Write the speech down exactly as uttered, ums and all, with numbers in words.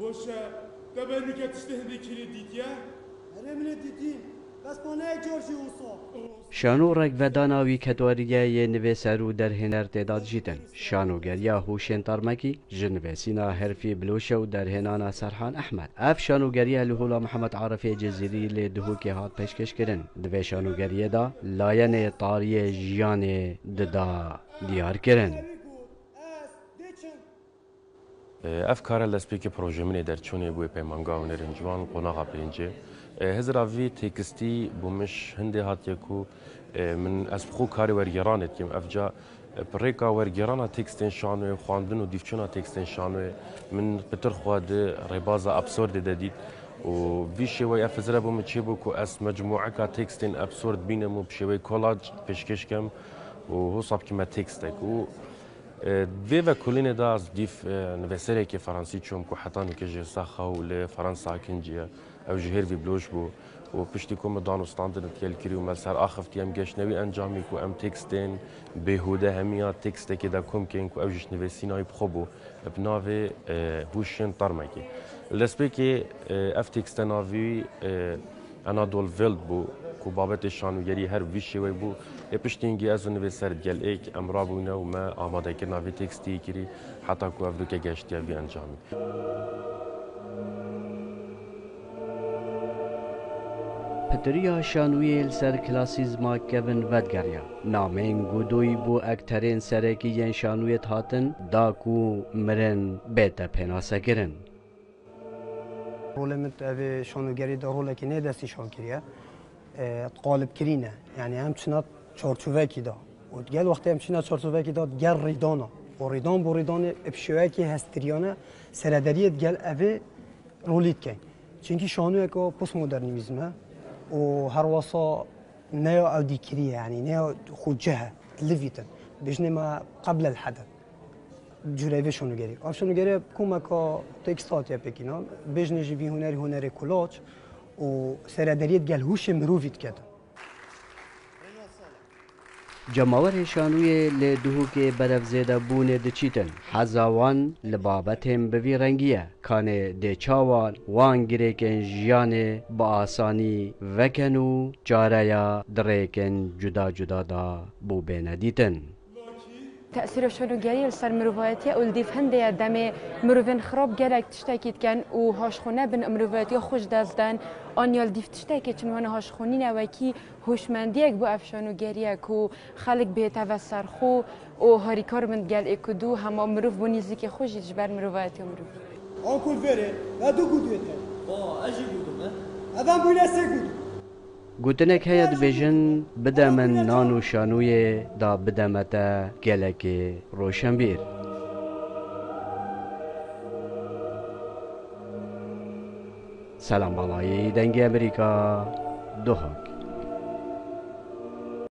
Boş e. Te belli ke tiştê hindê kirî dîtiye? Erê min ê dîtî. Bes ma ne car jî wisa. Şano rekvedana wî ketwariyê yê nivîser û derhêner tê de dicîtin. Şanogeriya Hûşên Tarmekî ji nivîsîna Herfî Biloşe û derhênana Serhan Ehmed. Ev şanogeriya li Hola Mihemed Arifê Cizîrî lê Duhokê hat pêşkêşkirin. Di vê şanogeriyê de layenê tariyê jiyanê dida diyarkirin. Ev kare lespêkê proje min ê derçûnê bûye Peymanga Hunerên Ciwan, qonaxa pêncê. Hizira vî têkistî bo min ji hindê hatiye ku min ez bi xwe karê wergêranê dikim. Ev ca bi rêka wergêrana têkstên şanoyê, xwendin û dîvçûna têkstên şanoyê min pitir xwe di rêbaza absurdê de dît û vî şêweyî ev hizire bo min çêbû ku ez mecmûeka têkstên absurd bînim û bi şêweyî kolac pêşkêş kem û hosa bikime têkstek û Di vê vekolînê de ez dîv nivîserekî fransî çûm ku heta nûke jî sax e û li Fransa kincî ye. Ew ji hêr vî biloş bû û piştî ku min dan û standin digel kirî û me li ser axiftiye, em geştine wî encamî ku em têkstên bêhûde hemiya têkstekê de kom kên ku ew jî ji nivîsîna wî bi xwe bû bi navê Hûşên Tarmekî. Li destpêkê ev têkste navî wî Anadol Welt bû ku babetê şanogerî her bi vî şêweyî bû. Ê piştî hingî ez û nivîser digel êk em rabûyne û me amadekirina vî têkstî kirî heta ku ev dûke gehiştiye vî encamî. Pitiriya şanoyê li ser klasîzma kevin vedigeriya. Nameyên Godoyî bo ekterên serekî yên şanoyê dihatin da ku mirin bête pênasekirin. Rolê min di evê şanogerî de rolekî nê destnîşan kiriye, e, qalibkirîn e. Yanî em çina çarçovekî de û digel wextê em çina çarçovekî de digel rîdana û rîdan bo rîdanê bi şêweyekî hestiriyane serederiyê digel evê rolî dikeyn. Çunkî şanoyeka postmodernîzm e û herwesa neya ew dîkirî ye, yanî neya xwe cih e, livîtin. Bêjinê me qeblel hede. Cûreyê vê şanogerî. Ev şanogerî komeka têkst hatiye pêkînan. Bêjinê jî vî hunerî hunerê kulaç û serederiyê digel hûşê mirovî diketin. Cemawerê şanoyê li Duhokê berevzêdebûnê diçîtin. Heza wan li babetên bi vî rengî ye. Kanê dê çawa wan girêkên jiyanê bi asanî veken û çareya di rêkên cuda cuda de bo bêne dîtin. Tesîra şanogeriyê li ser mirovayetiye û li dîv hindê ye demê mirovên xirab gelek tiştekî dikin û haşxûne bin mirovayetiya xwe ji dest den, an ya li dîv tiştekê çin wana haşxûnîne wekî hoşmendiyek bo ev şanogeriye ku xelk bihête veserxwe û harîkar bin digel êk û du hema mirov bo nîzîkê xwe jî ji ber mirovayetiya mirov. Onkel Ferê, ve du gudûyê te. Ba, ez jî gudûm e. Ev em bûne sê gudû. Gotinek heye dibêjin, bide min nan û şanûyê da bide me te gelekê roşenbîr. Selam Balayî, Dengê Emerîka, Duhok.